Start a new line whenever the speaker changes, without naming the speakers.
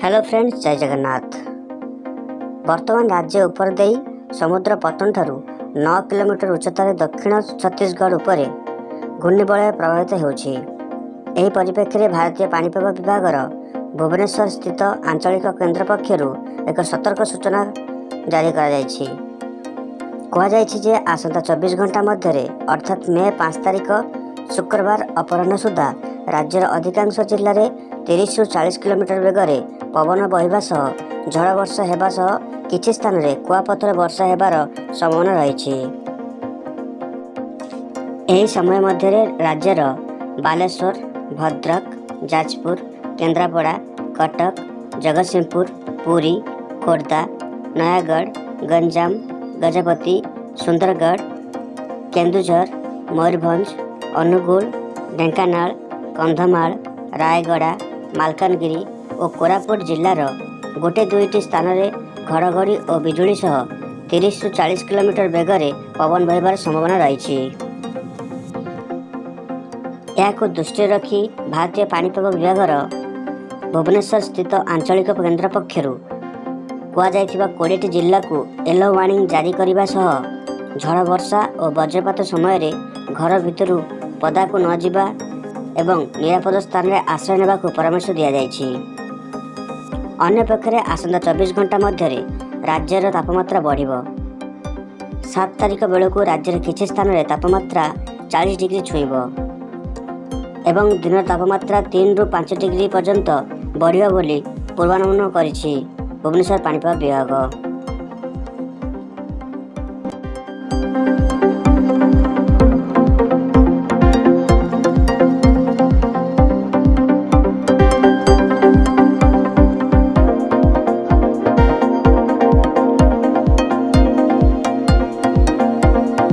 Hello friends, ଜୟ ଜଗନ୍ନାଥ। ବର୍ତ୍ତମାନ ରାଜ୍ୟ ଉପର ଦେଇ ସମୁଦ୍ର ପତ୍ତନଠାରୁ 9 କିଲୋମିଟର ଉଚ୍ଚତାରେ ଦକ୍ଷିଣ ଛତିଶଗଡ଼ ଉପରେ ଘୂର୍ଣ୍ଣିବଳୟ ପ୍ରଭାବିତ ହେଉଛି। ଏହି ପରିପ୍ରେକ୍ଷୀରେ ଭାରତୀୟ ପାଣିପାଗ ବିଭାଗର ଭୁବନେଶ୍ୱର ସ୍ଥିତ ଆଞ୍ଚଳିକ କେନ୍ଦ୍ର ପକ୍ଷରୁ ଏକ ସତର୍କ ସୂଚନା ଜାରି କରାଯାଇଛି। କୁହାଯାଇଛି ଯେ ଆସନ୍ତା 24 ଘଣ୍ଟା ମଧ୍ୟରେ, ଅର୍ଥାତ୍ ମେ 5 ତାରିଖ ଶୁକ୍ରବାର ଅପରାହ୍ନ ସୁଦ୍ଧା ରାଜ୍ୟର ଅଧିକାଂଶ ଜିଲ୍ଲାରେ 30ରୁ 40 କିଲୋମିଟର ବେଗରେ ପବନ ବହିବା ସହ ଝଡ଼ ବର୍ଷା ହେବା ସହ କିଛି ସ୍ଥାନରେ କୁଆପଥର ବର୍ଷା ହେବାର ସମ୍ଭାବନା ରହିଛି। ଏହି ସମୟ ମଧ୍ୟରେ ରାଜ୍ୟର ବାଲେଶ୍ୱର, ଭଦ୍ରକ, ଯାଜପୁର, କେନ୍ଦ୍ରାପଡ଼ା, କଟକ, ଜଗତସିଂହପୁର, ପୁରୀ, ଖୋର୍ଦ୍ଧା, ନୟାଗଡ଼, ଗଞ୍ଜାମ, ଗଜପତି, ସୁନ୍ଦରଗଡ଼, କେନ୍ଦୁଝର, ମୟୂରଭଞ୍ଜ, ଅନୁଗୁଳ, ଢେଙ୍କାନାଳ, କନ୍ଧମାଳ, ରାୟଗଡ଼ା, ମାଲକାନଗିରି ଓ କୋରାପୁଟ ଜିଲ୍ଲାର ଗୋଟେ ଦୁଇଟି ସ୍ଥାନରେ ଘଡ଼ଘଡ଼ି ଓ ବିଜୁଳି ସହ 30ରୁ 40 କିଲୋମିଟର ବେଗରେ ପବନ ବହିବାର ସମ୍ଭାବନା ରହିଛି। ଏହାକୁ ଦୃଷ୍ଟିରେ ରଖି ଭାରତୀୟ ପାଣିପାଗ ବିଭାଗର ଭୁବନେଶ୍ୱର ସ୍ଥିତ ଆଞ୍ଚଳିକ କେନ୍ଦ୍ର ପକ୍ଷରୁ କୁହାଯାଇଥିବା 20ଟି ଜିଲ୍ଲାକୁ ୟେଲୋ ୱାର୍ଣ୍ଣିଂ ଜାରି କରିବା ସହ ଝଡ଼ ବର୍ଷା ଓ ବଜ୍ରପାତ ସମୟରେ ଘର ଭିତରୁ ପଦାକୁ ନ ଯିବା ଏବଂ ନିରାପଦ ସ୍ଥାନରେ ଆଶ୍ରୟ ନେବାକୁ ପରାମର୍ଶ ଦିଆଯାଇଛି। ଅନ୍ୟପକ୍ଷରେ ଆସନ୍ତା 24 ଘଣ୍ଟା ମଧ୍ୟରେ ରାଜ୍ୟର ତାପମାତ୍ରା ବଢ଼ିବ। 7 ତାରିଖ ବେଳକୁ ରାଜ୍ୟର କିଛି ସ୍ଥାନରେ ତାପମାତ୍ରା 40 ଡିଗ୍ରୀ ଛୁଇଁବ ଏବଂ ଦିନର ତାପମାତ୍ରା 3ରୁ 5 ଡିଗ୍ରୀ ପର୍ଯ୍ୟନ୍ତ ବଢ଼ିବ ବୋଲି ପୂର୍ବାନୁମାନ କରିଛି ଭୁବନେଶ୍ୱର ପାଣିପାଗ ବିଭାଗ।